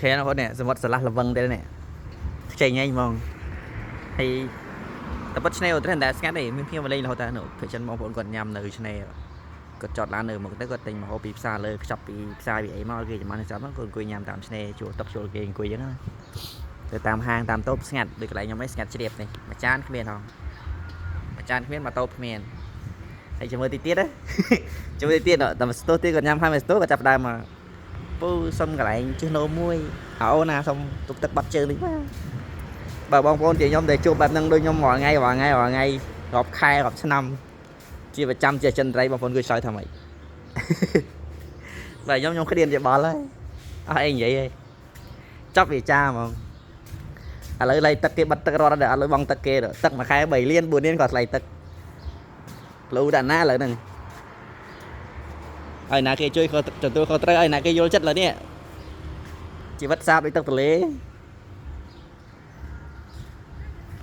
ឃើញបងប្អូននេះសមុទ្រស្រឡះល្វឹងទេនេះខ្ចីញ៉ៃហ្មងហើយតែប៉ុតឆ្នេរអូត្រេនតែស្ងាត់ទេមានភ្ញៀវមកលេងរហូតតែនោះភាគច្រើនបងប្អូនគាត់ញ៉ាំនៅឆ្នេរគាត់ចតឡាននៅមុខទៅគាត់ទិញម្ហូបពីផ្សារលើខ្ចប់ពីផ្សារពីអីមកគេចាំបានចាប់មកគាត់អង្គុយញ៉ាំតាមឆ្នេរជួលតុជួលគេអង្គុយអញ្ចឹងណាទៅតាមហាងតាមតូបស្ងាត់ដូចកន្លែងខ្ញុំឯងស្ងាត់ជ្រាបនេះមួយចានគ្មានហងមួយចានគ្មានមួយតូបគ្មានហើយជាមួយទីទៀតណា ជាមួយទីទៀតតែមួយស្ទោះទៀតគាត់ញ៉ាំហើយមួយស្ទោះគាត់ចាប់ផ្ដើមមកពូសុំកន្លែងជិះនោមមួយអោណាសុំទុកទឹកបាត់ជើងតិចបាទបើបងប្អូនជាខ្ញុំដែលជួបបែបហ្នឹងដូចខ្ញុំរាល់ថ្ងៃរាល់ថ្ងៃរាល់ថ្ងៃរាប់ខែរាប់ឆ្នាំជាប្រចាំជាអចិន្ត្រៃយ៍បងប្អូនគឺឆ្លើយថាម៉េច បាទខ្ញុំក្តៀនជាបល់ហើយអស់អីនិយាយហើយចប់វាចាហ្មងឥឡូវលៃទឹកគេបិទទឹករត់ដល់អត់លុយបងទឹកគេទឹកមួយខែ3លាន4លានក៏ថ្លៃទឹកលូដាក់ណាឥឡូវហ្នឹងហើយណាគេជួយខុសទទួលខុសត្រូវហើយណាគេយល់ចិត្តឥឡូវនេះជីវិតសាបដូចទឹកទលេ